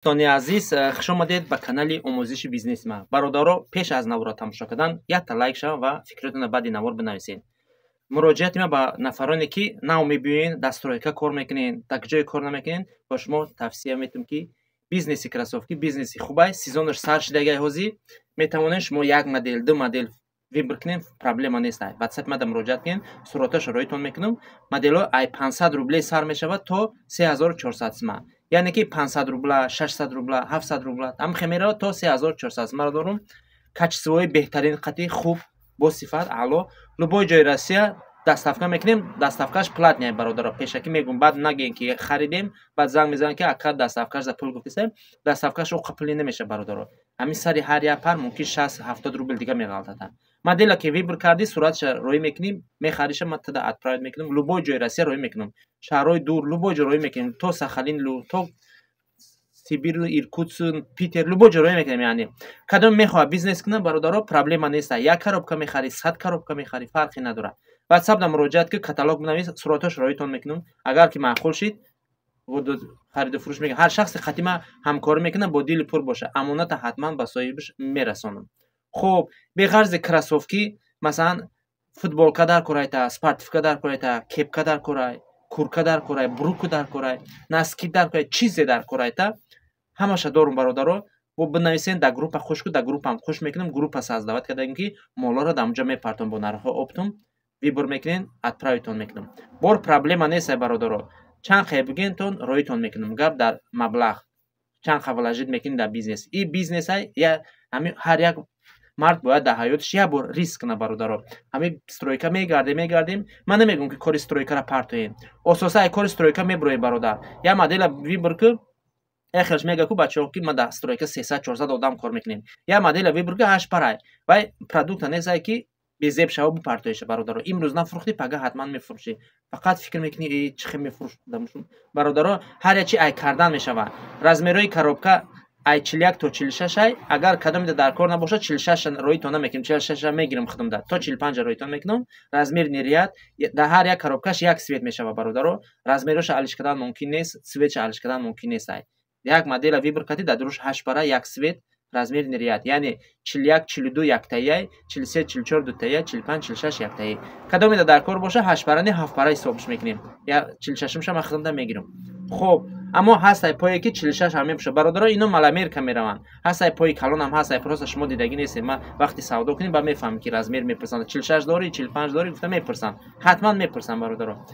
Дӯстони азиз, хуш омадед ба канали омӯзиши бизнеси ман. Бародаро, пеш аз наворро тамошо кардан якта лайк шава ва фикротонро баъди навор бинависед. Муроҷиати ман ба нафароне, ки нав мебиёен, дар стройка кор мекунед, дар ҷое кор намекунед, ба шумо тавсия метавам, ки бизнеси кроссовки бизнеси хубай, сезонаш сар шидагай. Ҳозир метавонед шумо як модел, ду модел выбор кунед, проблема нест. Ватсапи мада муроҷиат кунед, суратҳоша роитон мекунам. Моделҳо ай 500 рублей сар мешавад то 3400 сима, яъне ки 500 рубла, 600 рубла, 700 рубла ҳамхе меравад то 3400 симаро дорум. Качествои беҳтарин, қатъи хуб, бо сифат аъло. Любой ҷои Россия доставка мекунем, доставкаш платная, бародаро, пешакӣ мегӯм, баъд нагӯем, ки харидем, баъд занг мезанем, ки ака, доставкаш за пул гуфтесем. Доставкаш оқа пулӣ намеша, бародаро. Ҳамин сари ҳар як пар мумкин 60-70 рубл дига меғалтада. Модела ки выбор кардӣ, суратша роӣ мекунӣ, мехариша, ман тада отправить мекунам. Любой ҷои Россия роӣ мекунам, шаҳрҳои дур, любой ҷо роӣ мекунем, то Сахалин, то Сибир, Иркутск, Питер, любой ҷо роӣ мекунем. Яъне кадом мехоҳад бизнес кунад, бародаро, проблема нест. Як коробка мехарӣ, 100 коробка мехарӣ, фарқе надорад. Ватсап да муроҷиат ки, каталог бинавис, суратҳош роитон мекунам. Агар ки маъқул шид, хариду фурӯш мекунам. Ҳар шахси қатима ҳамкорӣ мекунад, бо дили пур боша, амоната ҳатман ба соҳибаш мерасонам. Хуб, беғарзи кроссовки, масалан, футболка дар корайта, спортивка дар корайта, кепка дар корай, куртка дар корай, брюки дар корай, носки дар корай, чизе дар корайта, ҳамаша дорум, бародаро. Бо бинависен дар группа, хуш ку, дар группаам хуш мекунам. Группа создавать кардагим, ки молоро дар онҷо мепартом, бо нархҳо оптом выбор мекунен, отправитон мекунам. Бор проблема нест, бародаро, чанд хе бигентон, роитон мекунам. Гап дар маблағ, чанд ха вложить мекунем дар бизнес. И бизнесай я ҳами ҳар як мард бояд дар ҳаёташ як бор риск кунад, бародаро. Ҳамин стройка мегардем, мегардем. Ман намегӯм, ки кори стройкаро партоем. Ососа ай кори стройка мебуроем, бародар. Як модела выбор ку. Эхелш мега ку бачаҳо, ки ма дар стройка 300-400 одам кор мекунем. Як модела выбор ку, ҳашт парай вай продукта несай, ки безеб шава, бупартоеша, бародаро. Имрӯз нафурӯхтӣ, пага ҳатман мефурӯшӣ. Фақат фикр мекунӣ, чӣ хел мефурӯш. Бародаро, ҳар як чи ай кардан мешавад. Размерҳои коробка ай 41 то 46 ай. Агар кадомида дар кор набошад, 46 роитон намекунем, 46 мегирам худамда, то 45 роитон мекунам. Размерный ряд дар ҳар як коробкаш як цвет мешавад, бародаро. Размерҳоша алиш кардан мумкин нест, цветша алиш кардан мумкин нест. Ай як модела выбор кардӣ, дар дуруш ҳашт пара, як цвет, размерный ряд, яъне 41, 42 яктаияй, 43, 44 дутаия, 45, 46 яктаи. Кадомида дар кор боша, ҳаштпара не, ҳафтпара ҳисобш мекунем. 46-умша ман худамда мегирам. Хуб, аммо ҳастай пое, ки 46 ҳам мепӯшад, бародаро. Ино маломерка мераванд. Ҳастай пои калонам ҳастай, просто шумо дидагӣ нестед. Ма вақти савдо кунем, ба мефаҳмем, ки размер мепурсанд. 46 дорӣ, 45 дорӣ гуфта мепурсанд, ҳатман мепурсанд, бародаро.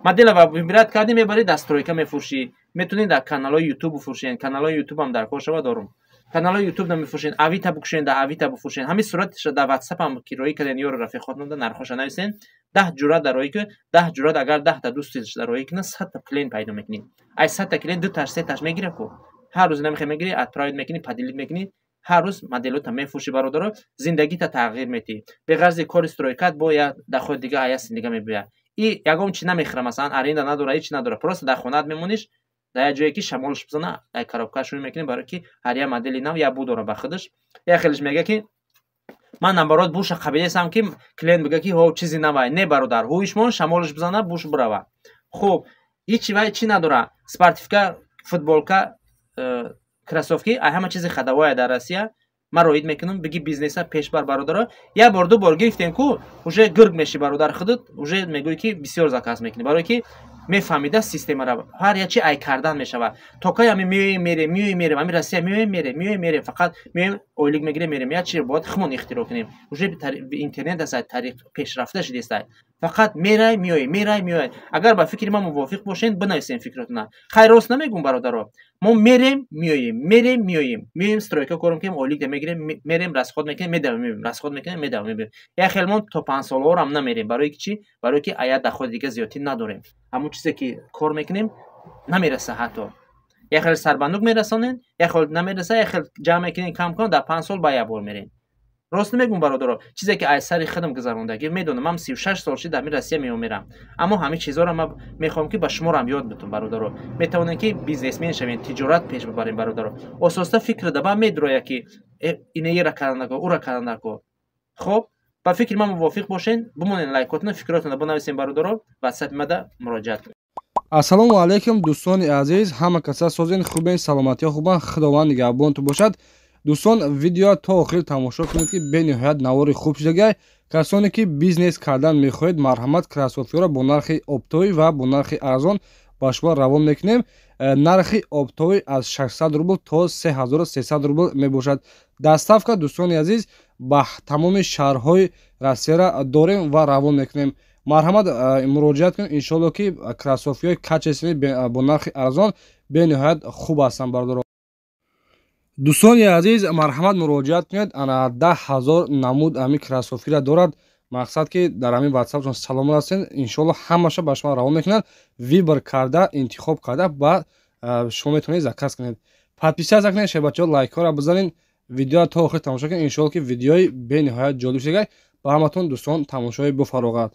Модела ва выбирать кардӣ, мебарӣ, дар стройка мефурӯшӣ. Метавонед дар каналҳои Ютуб бифурӯшед. Каналҳои Ютубам дар кор шава, дорум. Каналҳои Ютуб мефурӯшед, Авито бикушед, дар Авито бифурӯшед. Ҳамин суратша дар Ватсапам ки роӣ карден, ёру рафиқотонда нархоша нависен, 10 ҷурат дар роӣ ку, 10 ҷурат. Агар 10-та дӯстиш дар роӣ кунад, 100-та клиент пайдо мекунӣ. Ай 100-та клиент дуташ, сеташ мегира ку. Ҳар рӯз намехе мегирӣ, отправить мекунӣ, поделить мекунӣ, ҳар рӯз моделота мефурӯшӣ, бародаро, зиндагита тағйир метиҳӣ. Беғарзи кори стройкат бо як доходи дига аяси дига мебиёяд. И ягон чи намехӯра, масалан, аренда надора, ҳеч надора, просто дар хонаат мемониш, дар як ҷое, ки шамолш бизана, як коробка шӯй мекунӣ, барое ки ҳар як модели нав як бу дора ба худаш. Як хелиш мега, ки ман наоборот буша қабилесам, ки клиент бига, ки ҳо, чизи навай. Не, бародар, ҳуишмон шамолш бизана, буш бирава. Хуб, ҳичи вай чӣ надора. Спортивка, футболка, кроссовки ай ҳама чизи ходовая дар Россия. Ман роид мекунам, биги бизнеса пеш бар, бародаро. Як бор, ду бор гирифтем ку, уже гирг меши, бародар. Худат уже мегӯӣ, ки бисёр заказ мекунӣ, барое ки мефаҳмида системара. Ҳар як чи ай кардан мешавад. То кай ами меоем, мерем, меоем, мерем, ами Россия меоем, мерем, меоем, мерем, фақат меоем, ойлик мегирем, мерем. Як чи бояд хумон ихтироъ кунем. Уже интернет аст, тариқ пешрафта шудеста. Фақат мерай, меоӣ, мерай, меоӣ. Агар ба фикри ман мувофиқ бошед, бинависем фикротона. Хайр, рост намегӯм, бародаро. Мо мерем, меоем, мерем, меоем, меоем, стройка кор мекунем, ойлик мегирем, мерем, расход мекунем, медавем, меоем, расход мекунем, медавем, меоем. Як хел мо то 5 солаҳоро намерем. Барои ки чӣ? Барои ки ая доходи дига зиёдтӣ надорем. Ҳамон чизе ки кор мекунем, намераса. Ҳатто як хел сарбандук мерасонем, як хел намераса, як хел ҷамъ мекунем, кам кам, дар 5 сол ба як бор мерем. Рост намегӯм, бародаро? Чизе ки аз сари худам гузарондагӣ медонам. Ман 36 сол шид дар Россия меомерам, аммо ҳамин чизҳоро ман мехоҳам, ки ба шуморам ёд битум. Бародаро, метавонем, ки бизнесмен шавем, тиҷорат пеш бибарем, бародаро. Ососта фикр даба медрояд, ки ина ера кардан нако, ура кардан нако. Хоб, ба фикри ман мувофиқ бошен, бимонен лайкотона, фикротона бинависем, бародаро. Ватсапи мада муроҷиат кунед. Ассалому алайкум, дӯстони азиз, ҳама каса созен, хубен, саломатиё хубан, Худованд нигаҳбонту бошад. Дӯстон, видео то охир тамошо кунед, ки бениҳоят навори хуб шудагай. Касоне ки бизнес кардан мехоҳед, марҳамат, кроссовкиҳоро бо нархи оптовӣ ва бо нархи арзон ба шумо равон мекунем. Нархи оптовӣ аз 600 рубл то 3300 рубл мебошад. Доставка, дӯстони азиз, ба тамоми шаҳрҳои Россияра дорем ва равон мекунем. Марҳамат, муроҷиат кунед, иншоалло ки кроссовкиҳои качественный бо нархи арзон бениҳоят хуб ҳастанд, бародаро. Дӯстони азиз, марҳамат, муроҷиат кунед. Ана 10 000 намуд ҳамин кроссовкиро дорад. Мақсад ки дар ҳамин ватсапшон салом расен, иншоалло ҳамаша ба шумо равон мекунанд. Выбор карда, интихоб карда, ба шумо метавонед заказ кунед. Подписаться кунед, шербачаҳо, лайкҳоро бизанед, видеоро то охир тамошо кунед. Иншоалло ки видеои бениҳоят ҷолиб шудагай. Ба ҳаматон, дӯстон, тамошои бофароғат.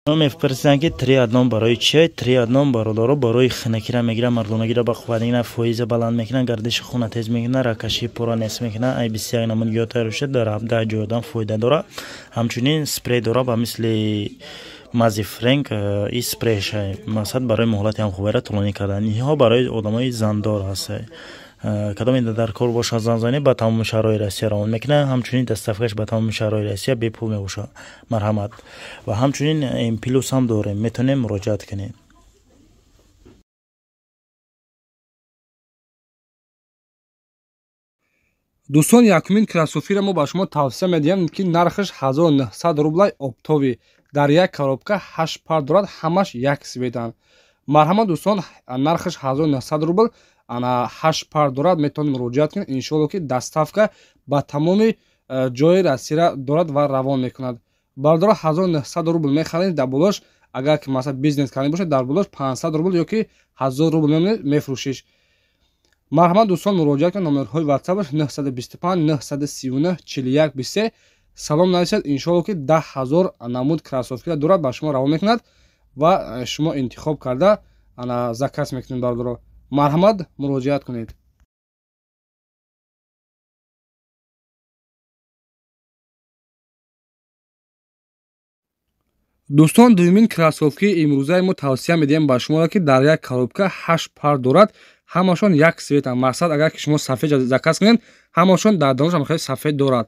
Мепурсанд, ки три одном барои чи? Три одном, бародаро, барои хунакира мегирад, мардонагира ба қувват мегирад, фоиза баланд мекунад, гардиши хуна тез мекунад, ракаши пора нест мекунад. Ай 21 намуд гиёҳ тайёр шуда, дар 17 ҷой одам фоида дорад. Ҳамчунин спрей дорад ба мисли мази френк и спрейша, мақсад барои муҳлати ҳам хубера тӯлонӣ кардан. Инҳо барои одамои зандор ҳаст. Кадоме дар кор бошад, занзанӣ, ба тамоми шаҳрҳои Россия равон мекунад. Ҳамчунин доставкаш ба тамоми шаҳрҳои Россия бепул мебошад. Марҳамат. Ва ҳамчунин плюс ҳам дорем, метавонем муроҷиат кунед. Дӯстон, якумин кроссовкиро мо ба шумо тавсия медиҳем, ки нархаш 1900 рублай, оптовый, дар як коробка ҳашт пар дорад, ҳамаш як цветанд. Марҳамат, дӯстон, нархаш 1900 рубл, ана ҳашт пар дорад, метавонед муроҷиат кунед. Иншоалло ки доставка ба тамоми ҷои Россияра дорад ва равон мекунад. Бародаро, 1900 рубл мехаред, дар болош, агар ки масалан бизнес кардан бошад, дар болош 500 рубл ё ки 1000 рубл мемонед, мефурӯшиш. Марҳамат, дӯстон, муроҷиат кунед. Номерҳои ватсапаш 925 939 41 23. Салом нависед, иншоалло ки 10 000 намуд кроссовкиро дорад, ба шумо равон мекунад ва шумо интихоб карда, ана заказ мекунед. Бародаро, марҳамат, муроҷиат кунед. Дӯстон, дуюмин кроссовкии имрӯзаи мо тавсия медиҳем ба шуморо, ки дар як коробка ҳашт пар дорад, ҳамашон як цветанд. Мақсад, агар ки шумо сафед заказ кунед, ҳамашон дар дарунашон хеле сафед дорад.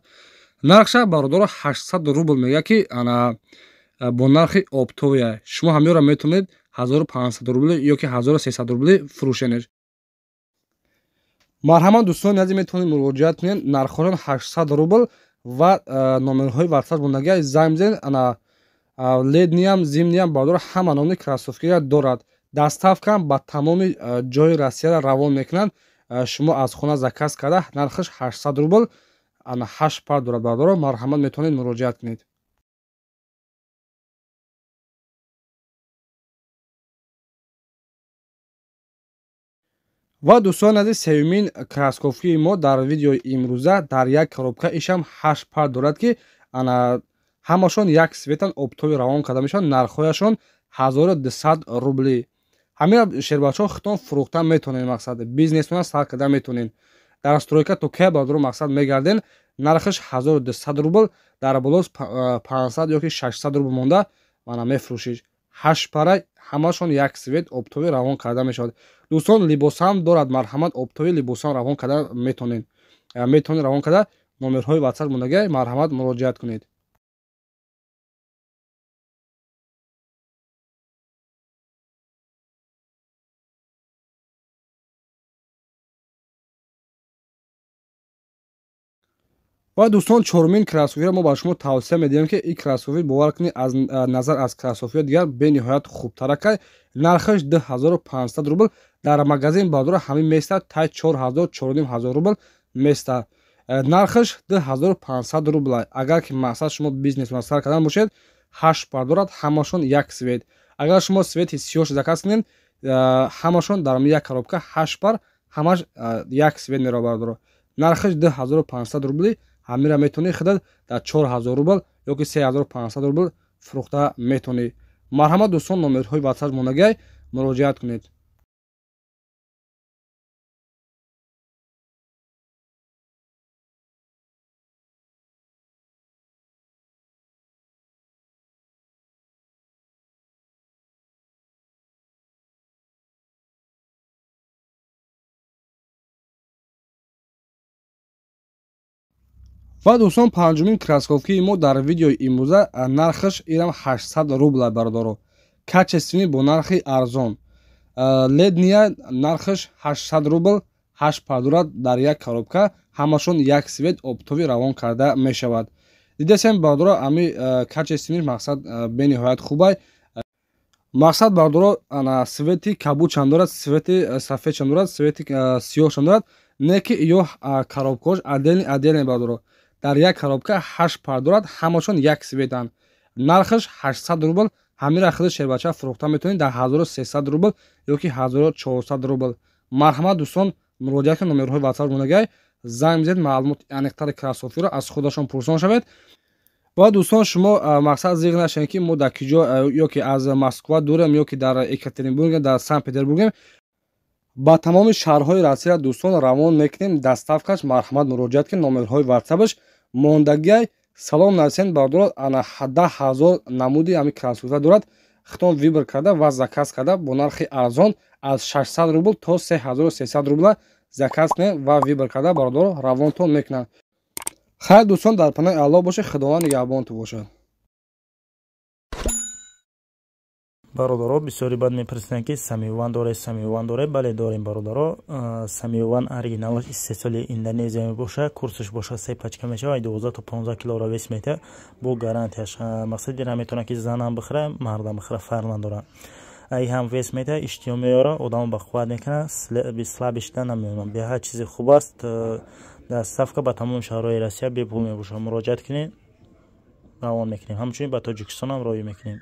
Нархша, бародаро, 800 рубл мегӯяд, ки ана бо нархи оптовия шумо ҳамёро метавонед 1500 рубли ё ки 1300 рубли фурӯшенед. Марҳамат, дӯстони азиз, метавонед муроҷиат кунед. Нархҳошон 800 рубл ва номерҳои ватсап мондагия, занг бизанед. Ана летнийам, зимнийам, бародаро, ҳама номи кроссовкиро дорад. Доставкам ба тамоми ҷои Россияро равон мекунанд. Шумо аз хона заказ карда, нархаш 800 рубл, ана ҳашт пар дорад. Бародаро, марҳамат, метавонед муроҷиат кунед. Ва, дӯстони азиз, сеюмин кроссовкии мо дар видеои имрӯза дар як коробка ишам ҳашт пар дорад, ки ана ҳамашон як цветан, оптовый равон карда мешаванд. Нархҳояшон 1200 рубли. Ҳамин шербачаҳо худтон фурӯхтан метавонед, мақсад, бизнесона сар карда метавонед. Дар стройка то кай, бародаро, мақсад, мегарден? Нархаш 1200 рубл, дар болос 500 ё ки 600 рубл монда, мана мефурӯшиш. Ҳашт пара, ҳамашон як цвет, оптовый равон карда мешавад. Дӯстон, либосам дорад, марҳамат, оптовый либосам равон карда метавонед равон карда. Номерҳои ватсап мондагия, марҳамат, муроҷиат кунед. Ва, дӯстон, чорумин кроссовкиро мо ба шумо тавсия медиҳем, ки ин кроссовки, бовар кунед, аз назар аз кроссовкиҳо дигар бениҳоят хубтаракай. Нархаш 2500 рубл, дар магазин, бародаро, ҳамин местад тай 4000, 4500 рубл местад. Нархаш 2500 рубл. Агар ки, мақсад, шумо бизнес сар кардан бошед, ҳашт пар дорад, ҳамашон як цвет. Агар шумо цвети сиёш заказ кунед, ҳамашон дар як коробка ҳашт пар, ҳамаш як цвет меравад. Бародаро, нархаш 2500 рубли. Ҳамира метавонӣ худат дар 4000 рубл ё ки 3500 рубл фурӯхта метавонӣ. Марҳамат, дӯстон, номерҳои ватсап мондагиай, муроҷиат кунед. Ва дӯстон, панҷумин кроссовкии мо дар видеои имрӯза, нархаш ирам 800 рубла, бародаро. Качественный, бо нархи арзон. Летняя, нархаш 800 рубл, ҳашт пар дорад дар як коробка, ҳамашон як цвет, оптовый равон карда мешавад. Дидесем, бародаро, ами качественный, мақсад, бениҳоят хубай. Мақсад, бародаро, ана цвети кабудшам дорад, цвети сафедшам дорад, цвети сиёҳшам дорад. Не ки ё коробкаош отдельный отдельный, бародаро. Дар як коробка ҳашт пар дорад, ҳамашон як цветанд. Нархаш 800 рубл. Ҳамира худи шербача фурӯхта метавонед дар 1300 рубл ё ки 1400 рубл. Марҳамат, дӯстон, муроҷиат кунед, номерҳои ватсап монагай, занг бизанед, маълумоти аниқтари кроссовкиро аз худашон пурсон шавед. Ва дӯстон, шумо, мақсад, зиғ нашавед, ки мо дар киҷо, ё ки аз Москва дурем, ё ки дар Екатеринбургем, дар Санкт Петербургем. Ба тамоми шаҳрҳои Россия, дӯстон, равон мекунем доставкаш. Марҳамат, муроҷиат кунед, номерҳои ватсапаш мондагиай, салом нависен, бародаро. Ана 10 000 намуди ҳами кроссовка дорад, хитон выбор карда ва заказ карда, бо нархи арзон аз 600 рубл то 3300 рубла заказ кунед ва выбор карда, бародаро, равонтон мекунанд. Хайр, дӯстон, дар паноҳи Аллоҳ бошед, Худованд нигаҳбонтон бошад. Бародаро, бисёри бад мепурсиданд, ки Самиван доре, Самиван доре? Бале, дорем, бародаро. Самиван оригиналаш истеҳсоли Индонезия мебошад, курсаш бошад се пачка мешавад, 12 то 15 килоро вес метиҳад, бо гарантияш. Мақсади ира метавонад, ки занам бихӯра, мардам бихӯра, фарқ надорад. Ай ҳам вес метиҳад, иштиҳо меёрад, одамо ба қувват мекунад, слабый шуда намемонад. Беҳад чизи хуб аст. Доставка ба тамоми шаҳрҳои Россия бепул мебошад. Муроҷиат кунед, равон мекунем, ҳамчунин ба Тоҷикистонам роҳӣ мекунем.